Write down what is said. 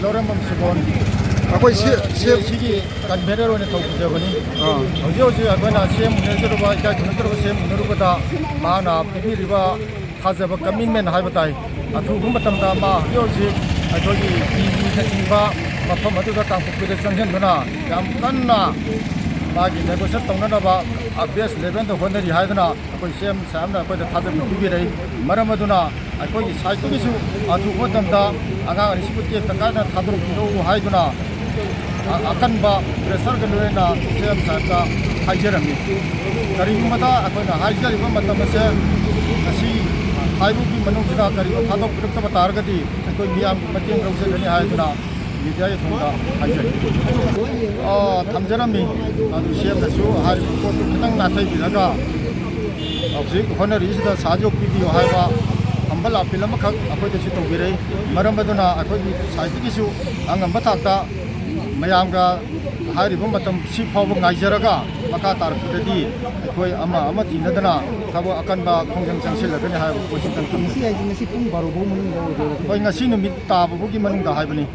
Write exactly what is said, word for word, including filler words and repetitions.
ꯂꯧꯔꯝꯕꯝ ꯁꯤꯕꯣꯟ꯫ ꯑꯩꯈꯣꯏ ꯁꯤ-, ꯁꯤ-, ꯁꯤꯒꯤ ꯀꯟꯚꯦꯅꯔ ꯑꯣꯏꯅ ꯊꯧ ꯄꯨꯖꯕꯅꯤ꯫ ꯑꯥ꯫ ꯍꯧꯖꯤꯛ ꯍꯧꯖꯤꯛ ꯑꯩꯈꯣꯏꯅ ꯁꯤ ꯑꯦꯝ ꯎꯅꯖꯔꯨꯕ, ꯏꯀꯥꯏ ꯈꯨꯝꯅꯖꯔꯨꯕ ꯁꯤ ꯑꯦꯝ ꯎꯅꯔꯨꯕꯗ ꯃꯍꯥꯛꯅ ꯄꯤꯕꯤꯔꯤꯕ ꯊꯥꯖꯕ, ꯀꯃꯤꯠꯃꯦꯟ ꯍꯥꯏꯕ ꯇꯥꯏ꯫ ꯑꯊꯨꯕ ꯃꯇꯝꯗ ꯃꯥ ꯍꯧꯖꯤꯛ ꯍꯧꯖꯤꯛ ꯑꯩꯈꯣꯏꯒꯤ ꯇꯤ ꯖꯤꯅꯆꯤꯡꯕ ꯃꯐꯝ ꯑꯗꯨꯗ ꯀꯥꯡꯄꯣꯛꯄꯤꯗ ꯆꯪꯁꯤꯟꯗꯨꯅ ꯌꯥꯝ ꯀꯟꯅ ꯃꯥꯒꯤ ꯅꯦꯒꯣꯁꯤꯌꯦꯠ ꯇꯧꯅꯅꯕ ꯕꯦꯁ ꯂꯦꯚꯦꯜꯗ ꯍꯣꯠꯅꯔꯤ ꯍꯥꯏꯗꯨꯅ ꯑꯩꯈꯣꯏ ꯁꯤ ꯑꯦꯝ ꯁꯥꯍꯦꯕꯅ ꯑꯩꯈꯣꯏꯗ ꯊꯥꯖꯕ ꯄꯤꯕꯤꯔꯛꯏ꯫ ꯃꯔꯝ ꯑꯗꯨꯅ ꯑꯩꯈꯣꯏꯒꯤ ꯁꯥꯏꯠꯇꯒꯤꯁꯨ ꯑꯊꯨꯕ ꯃꯇꯝꯗ ꯑꯉꯥꯡ ꯑꯅꯤꯁꯤꯕꯨ ꯇꯦꯛꯇ ꯀꯥꯏꯗꯅ ꯊꯥꯗꯣꯔꯛꯄꯤꯔꯛꯎ ꯍꯥꯏꯗꯨꯅ ꯑ-, ꯑꯀꯟꯕ ꯄ꯭ꯔꯦꯁꯔꯒ ꯂꯣꯏꯅꯅ ꯁꯤ ꯑꯦꯝ ꯁꯥꯍꯦꯕꯇ ꯍꯥꯏꯖꯔꯝꯃꯤ꯫ ꯀꯔꯤꯒꯨꯝꯕꯗ ꯑꯩꯈꯣꯏꯅ ꯍꯥꯏꯖꯔꯤꯕ ꯃꯇꯝ ꯑꯁꯦ ꯉꯁꯤ ꯍꯥꯏꯕꯒꯤ ꯃꯅꯨꯡꯁꯤꯗ ꯀꯔꯤꯒꯨꯝꯕ ꯊꯥꯗꯣꯛꯄꯤꯔꯛꯇꯕ ꯇꯥꯔꯒꯗꯤ ꯑꯩꯈꯣꯏ ꯃꯤꯌꯥꯝꯒꯤ ꯃꯇꯦꯡ ꯂꯧꯖꯒꯅꯤ ꯍꯥꯏꯗꯨꯅ ꯃꯤꯗꯤꯌꯥꯒꯤ ꯊꯣꯡꯗ ꯍꯥꯏꯖꯔꯤ꯫ ꯑ, ꯊꯝꯖꯔꯝꯃꯤ꯫ ꯑꯗꯨ ꯁꯤ ꯑꯦꯝꯅꯁꯨ ꯍꯥꯏꯔꯤꯕ ꯄꯣꯠꯇꯨ ꯈꯤꯇꯪ ꯅꯥꯊꯩꯕꯤꯔꯒ ꯍꯧꯖꯤꯛ ꯍꯣꯠꯅꯔꯤꯁꯤꯗ ꯁꯍꯥꯌꯣꯛ ꯄꯤꯕꯤꯌꯨ ꯍꯥꯏꯕ ꯍꯝꯕꯜ ꯑꯥꯄꯤꯜ ꯑꯃꯈꯛ ꯑꯩꯈꯣꯏꯗꯁꯨ ꯇꯧꯕꯤꯔꯛꯏ꯫ ꯃꯔꯝ ꯑꯗꯨꯅ ꯑꯩꯈꯣꯏꯒꯤ ꯁꯥꯏꯠꯇꯒꯤꯁꯨ ꯑꯉꯝꯕ ꯊꯥꯛꯇ ꯃꯌꯥꯝꯒ ꯍꯥꯏꯔꯤꯕ ꯃꯇꯝ ꯁꯤ ꯐꯥꯎꯕ ꯉꯥꯏꯖꯔꯒ ꯃꯈꯥ ꯇꯥꯔꯛꯄꯗꯗꯤ ꯑꯩꯈꯣꯏ ꯑꯃ ꯑꯃ ꯊꯤꯅꯗꯅ ꯊꯕꯛ ꯑꯀꯟꯕ ꯈꯣꯡꯖꯪ ꯆꯪꯁꯤꯜꯂꯒꯅꯤ ꯍꯥꯏꯕ ꯄꯣꯠꯁꯤꯗꯪ ꯊꯝꯖꯒꯦ꯫ ꯉꯁꯤ ꯍꯥꯏꯁꯤ ꯉꯁꯤ ꯄꯨꯡ ꯕꯥꯔꯣ ꯐꯥꯎ ꯃꯅꯨꯡꯗ ꯑꯣꯏꯗꯣꯏꯔꯥ? ꯍꯣꯏ, ꯉꯁꯤ ꯅꯨꯃꯤꯠ ꯇꯥꯕ ꯐꯥꯎꯒꯤ ꯃꯅꯨꯡꯗ ꯍꯥꯏꯕꯅꯤ꯫